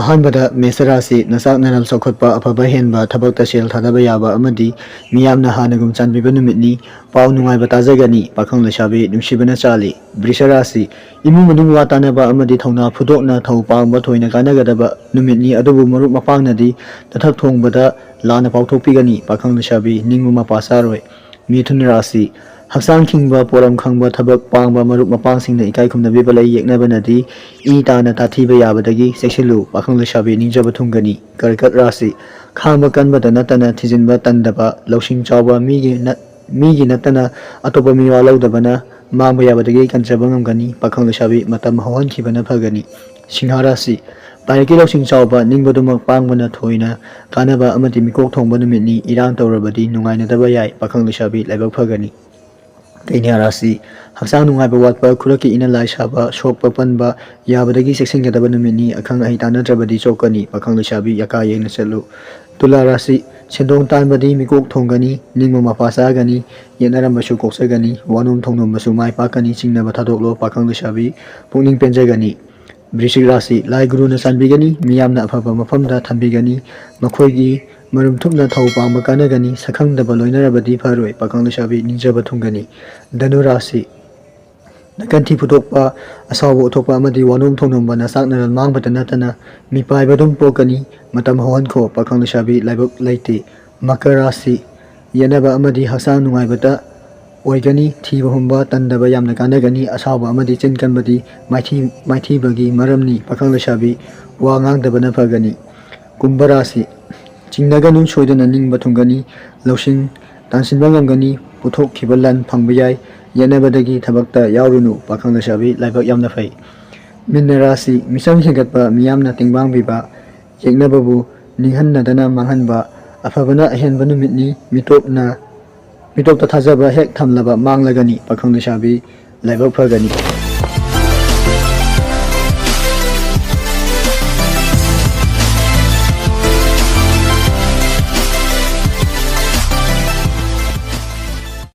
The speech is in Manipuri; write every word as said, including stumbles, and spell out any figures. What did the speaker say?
ꯑꯍꯥꯟꯕꯗ ꯃꯦꯁ ꯔꯥꯁꯤ, ꯅꯆꯥꯛ ꯅꯔꯝ ꯆꯥꯎꯈꯠꯄ, ꯑꯐꯕ ꯍꯦꯟꯕ, ꯊꯕꯛꯇ ꯁꯦꯜ ꯊꯥꯗꯕ ꯌꯥꯕ ꯑꯃꯗꯤ ꯃꯤꯌꯥꯝꯅ ꯍꯥꯟꯅꯒꯨꯝ ꯆꯥꯟꯕꯤꯕ ꯅꯨꯃꯤꯠꯅꯤ꯫ ꯄꯥꯎ ꯅꯨꯡꯉꯥꯏꯕ ꯇꯥꯖꯒꯅꯤ꯫ ꯄꯥꯈꯪ ꯂꯩꯁꯥꯕꯤ ꯅꯨꯡꯁꯤꯕꯅ ꯆꯥꯜꯂꯤ꯫ ꯕ꯭ꯔꯤꯁ ꯔꯥꯁꯤ, ꯏꯃꯨꯡ ꯃꯅꯨꯡ ꯋꯥ ꯇꯥꯅꯕ ꯑꯃꯗꯤ ꯊꯧꯅꯥ ꯐꯨꯗꯣꯛꯅ ꯊꯧ ꯄꯥꯡꯕ ꯊꯣꯏꯅ ꯀꯥꯟꯅꯒꯗꯕ ꯅꯨꯃꯤꯠꯅꯤ, ꯑꯗꯨꯕꯨ ꯃꯔꯨꯞ ꯃꯄꯥꯡꯅꯗꯤ ꯅꯊꯛ ꯊꯣꯡꯕꯗ ꯂꯥꯟꯅ ꯄꯥꯎꯊꯣꯛꯄꯤꯒꯅꯤ꯫ ꯄꯥꯈꯪ ꯂꯩꯁꯥꯕꯤ ꯅꯤꯡꯕ ꯃꯄꯥ ꯆꯥꯔꯣꯏ꯫ ꯃꯤꯊꯨꯟ ꯔꯥꯁꯤ, ꯍꯛꯆꯥꯡ ꯈꯤꯡꯕ, ꯄꯣꯠꯂꯝ ꯈꯪꯕ, ꯊꯕꯛ ꯄꯥꯡꯕ, ꯃꯔꯨꯞ ꯃꯄꯥꯡꯁꯤꯡꯅ ꯏꯀꯥꯏ ꯈꯨꯝꯅꯕꯤꯕ ꯂꯩ ꯌꯦꯛꯅꯕꯅꯗꯤ ꯏ ꯇꯥꯅ ꯇꯥꯊꯤꯕ ꯌꯥꯕꯗꯒꯤ ꯆꯦꯛꯁꯤꯜꯂꯨ꯫ ꯄꯥꯈꯪ ꯂꯩꯁꯥꯕꯤ ꯅꯤꯡꯖꯕ ꯊꯨꯡꯒꯅꯤ꯫ ꯀꯔꯀꯠ ꯔꯥꯁꯤ, ꯈꯥꯡꯕ ꯀꯟꯕꯗ ꯅꯠꯇꯅ ꯊꯤꯖꯤꯟꯕ ꯇꯟꯗꯕ, ꯂꯧꯁꯤꯡ ꯆꯥꯎꯕ, ꯃꯤꯒꯤ ꯅ-, ꯃꯤꯒꯤ ꯅꯠꯇꯅ ꯑꯇꯣꯞꯄ ꯃꯤꯋꯥ ꯂꯧꯗꯕꯅ ꯃꯥꯡꯕ ꯌꯥꯕꯗꯒꯤ ꯀꯟꯖꯕ ꯉꯝꯒꯅꯤ꯫ ꯄꯥꯈꯪ ꯂꯩꯁꯥꯕꯤ ꯃꯇꯝ ꯍꯧꯍꯟꯈꯤꯕꯅ ꯐꯒꯅꯤ꯫ ꯁꯤꯡꯍꯥ ꯔꯥꯁꯤ, ꯂꯥꯏꯔꯤꯛꯀꯤ ꯂꯧꯁꯤꯡ ꯆꯥꯎꯕ, ꯅꯤꯡꯕꯗꯨꯃꯛ ꯄꯥꯡꯕꯅ ꯊꯣꯏꯅ ꯀꯥꯟꯅꯕ ꯑꯃꯗꯤ ꯃꯤꯀꯣꯛ ꯊꯣꯡꯕ ꯅꯨꯃꯤꯠꯅꯤ꯫ ꯏꯔꯥꯡ ꯇꯧꯔꯕꯗꯤ ꯅꯨꯡꯉꯥꯏꯅꯗꯕ ꯌꯥꯏ꯫ ꯄꯥꯈꯪ ꯂꯩꯁꯥꯕꯤ ꯂꯥꯏꯕꯛ ꯐꯒꯅꯤ꯫ ꯀꯩꯅ꯭ꯌꯥ ꯔꯥꯁꯤ, ꯍꯛꯆꯥꯡ ꯅꯨꯡꯉꯥꯏꯕ ꯋꯥꯠꯄ, ꯈꯨꯔꯛꯀꯤ ꯏꯅ ꯂꯥꯏ ꯁꯥꯕ, ꯁꯣꯛꯄ ꯄꯟꯕ ꯌꯥꯕꯗꯒꯤ ꯆꯦꯛꯁꯤꯟꯒꯗꯕ ꯅꯨꯃꯤꯠꯅꯤ꯫ ꯑꯈꯪ ꯑꯍꯩ ꯇꯥꯟꯅꯗ꯭ꯔꯕꯗꯤ ꯆꯣꯛꯀꯅꯤ꯫ ꯄꯥꯈꯪ ꯂꯩꯁꯥꯕꯤ ꯌꯥꯀꯥ ꯌꯦꯡꯅ ꯆꯠꯂꯨ꯫ ꯇꯨꯂꯥ ꯔꯥꯁꯤ, ꯁꯦꯟꯗꯣꯡ ꯇꯥꯟꯕꯗꯤ ꯃꯤꯀꯣꯛ ꯊꯣꯡꯒꯅꯤ, ꯅꯤꯡꯕ ꯃꯄꯥ ꯆꯥꯒꯅꯤ, ꯌꯦꯠꯅꯔꯝꯕꯁꯨ ꯀꯣꯛꯆꯒꯅꯤ, ꯋꯥꯅꯣꯝ ꯊꯣꯡꯅꯣꯝꯕꯁꯨ ꯃꯥꯏ ꯄꯥꯛꯀꯅꯤ꯫ ꯆꯤꯡꯅꯕ ꯊꯥꯗꯣꯛꯂꯣ꯫ ꯄꯥꯈꯪ ꯂꯩꯁꯥꯕꯤ ꯄꯨꯛꯅꯤꯡ ꯄꯦꯟꯖꯒꯅꯤ꯫ ꯕ꯭ꯔꯤꯁꯤꯛ ꯔꯥꯁꯤ, ꯂꯥꯏ ꯒꯨꯔꯨꯅ ꯆꯥꯟꯕꯤꯒꯅꯤ, ꯃꯤꯌꯥꯝꯅ ꯑꯐꯕ ꯃꯐꯝꯗ ꯊꯝꯕꯤꯒꯅꯤ, ꯃꯈꯣꯏꯒꯤ ꯃꯔꯨꯝ ꯊꯨꯞꯅ ꯊꯧ ꯄꯥꯡꯕ ꯀꯥꯟꯅꯒꯅꯤ꯫ ꯁꯛꯈꯪꯗꯕ ꯂꯣꯏꯅꯔꯕꯗꯤ ꯐꯔꯣꯏ꯫ ꯄꯥꯈꯪ ꯂꯩꯁꯥꯕꯤ ꯅꯤꯡꯖꯕ ꯊꯨꯡꯒꯅꯤ꯫ ꯙꯅꯨ ꯔꯥꯁꯤ, ꯅꯀꯟ ꯊꯤ ꯐꯨꯗꯣꯛꯄ, ꯑꯁꯥꯎꯕ ꯎꯠꯊꯣꯛꯄ ꯑꯃꯗꯤ ꯋꯥꯅꯣꯝ ꯊꯣꯡꯅꯣꯝꯕ ꯅꯆꯥꯛ ꯅꯔꯜ ꯃꯥꯡꯕꯇ ꯅꯠꯇꯅ ꯃꯤꯄꯥꯏꯕ ꯑꯗꯨꯝ ꯄꯣꯛꯀꯅꯤ꯫ ꯃꯇꯝ ꯍꯧꯍꯟꯈꯣ꯫ ꯄꯥꯈꯪ ꯂꯩꯁꯥꯕꯤ ꯂꯥꯏꯕꯛ ꯂꯩꯇꯦ꯫ ꯃꯀꯔ ꯔꯥꯁꯤ, ꯌꯦꯠꯅꯕ ꯑꯃꯗꯤ ꯍꯛꯆꯥꯡ ꯅꯨꯡꯉꯥꯏꯕꯇ ꯑꯣꯏꯒꯅꯤ꯫ ꯊꯤꯕ ꯍꯨꯝꯕ ꯇꯟꯗꯕ ꯌꯥꯝꯅ ꯀꯥꯟꯅꯒꯅꯤ꯫ ꯑꯁꯥꯎꯕ ꯑꯃꯗꯤ ꯆꯤꯟ ꯀꯟꯕꯗꯤ ꯃꯥꯏꯊꯤ-, ꯃꯥꯏꯊꯤꯕꯒꯤ ꯃꯔꯝꯅꯤ꯫ ꯄꯥꯈꯪ ꯂꯩꯁꯥꯕꯤ ꯋꯥ ꯉꯥꯡꯗꯕꯅ ꯐꯒꯅꯤ꯫ ꯀꯨꯝꯚ ꯔꯥꯁꯤ, ꯆꯤꯡꯅꯒꯅꯨ, ꯁꯣꯏꯗꯅ ꯅꯤꯡꯕ ꯊꯨꯡꯒꯅꯤ꯫ ꯂꯧꯁꯤꯡ ꯇꯥꯟꯁꯤꯟꯕ ꯉꯝꯒꯅꯤ꯫ ꯄꯨꯊꯣꯛꯈꯤꯕ ꯂꯟ ꯐꯪꯕ ꯌꯥꯏ꯫ ꯌꯦꯠꯅꯕꯗꯒꯤ ꯊꯕꯛꯇ ꯌꯥꯎꯔꯨꯅꯨ꯫ ꯄꯥꯈꯪ ꯂꯩꯁꯥꯕꯤ ꯂꯥꯏꯕꯛ ꯌꯥꯝꯅ ꯐꯩ꯫ ꯃꯤꯟꯅ ꯔꯥꯁꯤ, ꯃꯤꯆꯝ ꯍꯦꯟꯒꯠꯄ, ꯃꯤꯌꯥꯝꯅ ꯇꯦꯡꯕꯥꯡꯕꯤꯕ, ꯌꯦꯛꯅꯕꯕꯨ ꯅꯤꯡꯍꯟꯅꯗꯅ ꯃꯥꯡꯍꯟꯕ, ꯑꯐꯕꯅ ꯑꯍꯦꯟꯕ ꯅꯨꯃꯤꯠꯅꯤ꯫ ꯃꯤꯇꯣꯞꯅ, ꯃꯤꯇꯣꯞꯇ ꯊꯥꯖꯕ ꯍꯦꯛ ꯊꯝꯂꯕ ꯃꯥꯡꯂꯒꯅꯤ꯫ ꯄꯥꯈꯪ ꯂꯩꯁꯥꯕꯤ ꯂꯥꯏꯕꯛ ꯐꯒꯅꯤ꯫